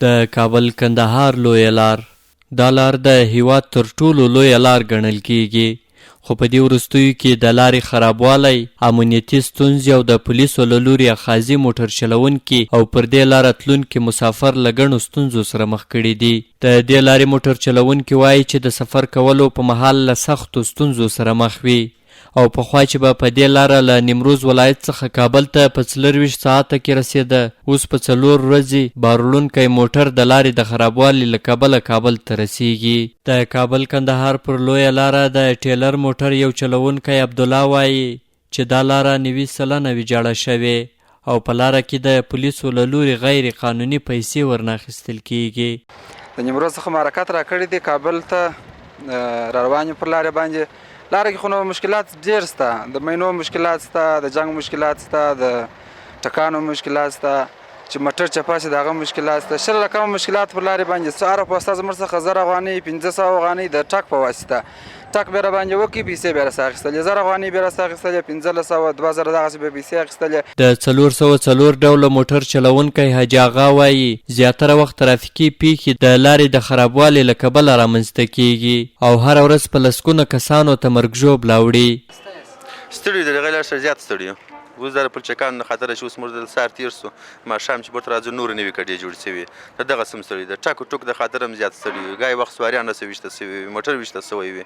د کابل کندهار لویه لار، دا لار د هیواد تر ټولو لویه لار ګڼل کیږي، خو په دې وروستیو کې د لارې خرابوالی، امنیتي ستونزې او د پولیسو له لوري اخاذي موټر چلوونکي او پر دې لاره تلونکي مسافر له ګڼو ستونزو سره مخ کړي دي. د دې لارې موټر چلوونکي وايي چې د سفر کولو په مهال له سختو ستونزو سره مخ وي او پخوا چې به په دې لاره له نیمروز ولایت څخه کابل ته په 24 ساعته کې رسېده، اوس په 4 ورځې بار وړونکی موټر د لارې د خرابوالي له کبله کابل ته رسېږي. د کابل کندهار پر لویه لاره د ټېلر موټر یو چلوونکی عبدالله وايي چې دا لاره 90% ویجاړه شوې او په لاره کې د پولیسو له لوري غیر قانوني پیسې ورنه اخیستل کېږي. د نیمروز څخه مو حرکت راکړی دی، کابل ته راروان یو پر لارې باندې. لاره کې خو نو مشکلات ډېر شته، د مینو مشکلات شته، د جنګ مشکلات شته، د ټکانو مشکلات شته، چې موټر چپه شي د هغه مشکلات شته، 20 رقمه مشکلات پر لارې باندې. څه هره پوسته زموږ څخه 1000 افغانۍ، 500 افغانۍ د ټک په واسطه ټک بیا راباندې وکړي، پیسې بیا راسه اخیستلې، 1000 افغانۍ بیا راسه اخیستلې، 1500، 2000 دغسې به پیسې اخیستلې. د 404 ډوله موټر چلوونکی حاجي اغا وايي، زیاتره وخت ترافیکي پېښې د لارې د خرابوالي له کبله رامنځته کېږي او هره ورځ په لسګونه کسانو ته مرګ ژوبله اوړي. ستړي یو، د دغې لارې سره زیات ستړي یو. اوس دا د پلچکانو نه خاطره چې اوس موږ دلته سهار تېر شو، ماښام چې بېرته راځو نورې نوې کډې جوړې شوي، د دغه څه هم ستړي یو. د ټک و ټوک د خاطره هم زیات ستړي یو. ګای وخت سواریان راسره ویشتل شوي وي، موټر ویشتل شوی وي،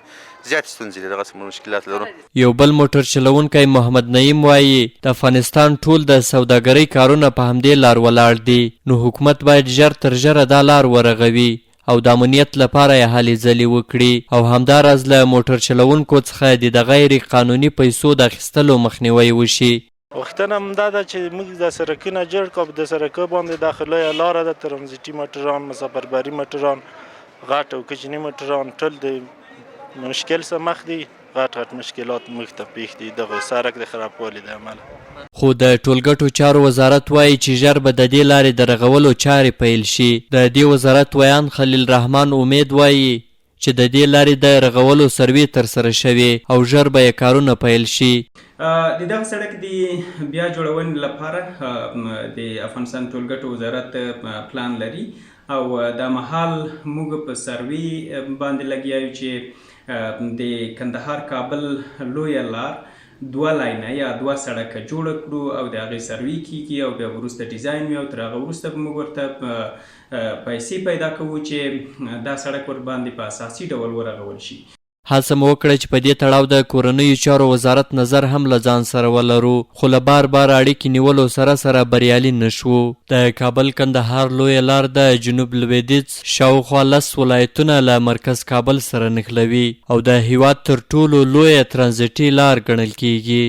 زیاتې ستونزې لري، دغسې موږ مشکلات لرو. یو بل موټر چلوونکی محمد نعیم وايي، د افغانستان ټول د سوداګرۍ کارونه په همدې لار ولاړ دي، نو حکومت باید ژر تر ژره دا لار ورغوي او د امنیت لپاره یې هلې ځلې وکړي او همداراز له موټر چلوونکو څخه دې د غیر قانوني پیسو د اخیستلو مخنیوی وشي. غوښتنه هم دا ده چې موږ دا سرکونه جوړ کړو، د سرکو باندې دا خو لویه لاره ده، ترانزیټي موټران، مسافربري موټران، غټ او کوچني موټران ټول د مشکل سره مخ دي. غټ غټ مشکلات موږ ته پېښ دي دغه سرک د خرابوالي د امله. خو د ټولګټو چارو وزارت وايي چې ژر به د دې لارې د رغولو چارې پیل شي. د دې وزارت ویاند خلیل رحمان امید وايي چې د دې لارې د رغولو سروې ترسره شوې او ژر به یې کارونه پیل شي. د دغه سړک د بیا جوړونې لپاره د افغانستان ټولګټو وزارت پلان لري او دا مهال موږ په سروې باندې لګیا یو چې د کندهار کابل لویه لار دوه لاینه یا دوه سړکه جوړه کړو او د هغې سروې کیږي او بیا وروسته ډیزاین وي او تر هغه وروسته به موږ ورته پیسې پیدا کوو چې دا سړک ورباندې په اساسي ډول ورغول شي. هڅه مو وکړه چې په دې تړاو د کورنیو چارو وزارت نظر هم له ځان سره ولرو، خو له بار بار اړیکې نیولو سره سره بریالي نه شوو. د کابل کندهار لویه لار د جنوب لوېدیځ شاوخوا 10 ولایتونه له مرکز کابل سره نښلوي او د هېواد تر ټولو لویه ترانزیټي لار ګڼل کېږي.